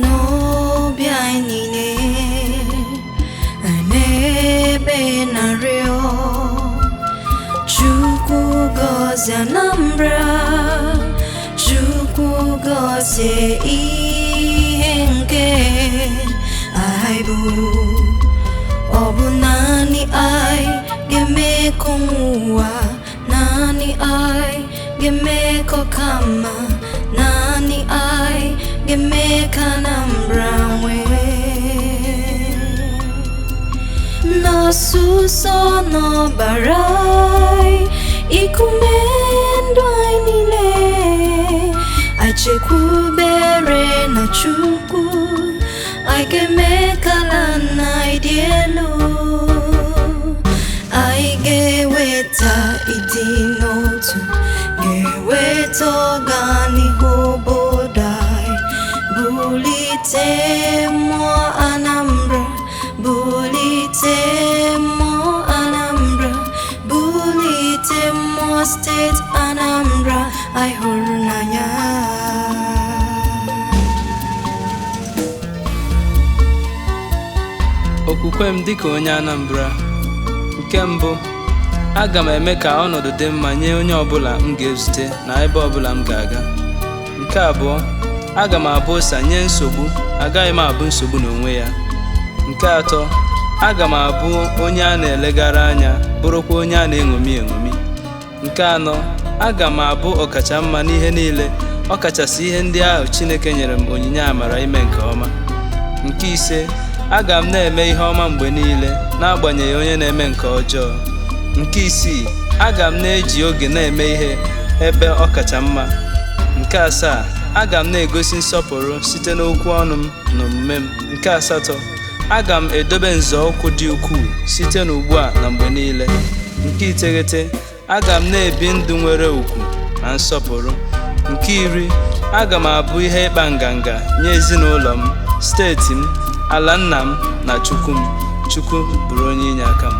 N'obi anyị niile, anyị na-ebe na-arịọ Chukwu gọzie Anambra, Chukwu gọzie ihe nke anyị bụ. Ọ bụ naanị anyị ga-eme ka ụwa, naanị anyị ga-eme ka ọ ka mma, naanị anyị ga-eme ka Anambra nwee n'ọsụsọ n'ọbara anyị, ikume ndụ anyị niile, anyị chekwubere na Chukwu, anyị ga-eme ka ala nna anyị dị elu, anyị ga-eweta ịdị n'otu, ga-eweta ọganihu obodo anyị, bulite mmụọ Anambra, bulite mmụọ Anambra, bulite mmụọ steeti Anambra anyị hụrụ n'anya. Okwukwe m dịka onye Anambra. Nke mbụ, aga m eme ka ọnọdụ dị mma nye onye ọbụla m ga-ezute na ebe ọbụla m ga-aga. Nke abụọ, aga m abụ ụsa nye nsogbu, agaghị m abụ nsogbu n'onwe ya. Nke atọ, aga m abụ onye a na-elegara anya, bụrụkwa onye a na-eṅomi eṅomi. Nke anọ, aga m abụ ọkachamma n'ihe niile, ọkachasị ihe ndị ahụ Chineke nyere m onyinye amara ime nke ọma. Nke ise, aga m na-eme ihe ọma mgbe niile, n'agbanyeghị onye na-eme nke ọjọọ. Nke isii, aga m na-eji oge na-eme ihe ebe ọ kacha mma. Nke asaa, aga m na-egosi nsọpụrụ site n'okwu ọnụ m na omume m. Nke asatọ, aga m edobe nzọụkwụ dị ukwuu site n'ugbu a na mgbe niile. Nke iteghete, aga m na-ebi ndụ nwere ugwu na nsọpụrụ. Nke iri, aga m abụ ihe ịkpa nganga nye ezinụlọ m, steeti m, ala nna m na Chukwu m. Chukwu bụrụ onye inye aka m.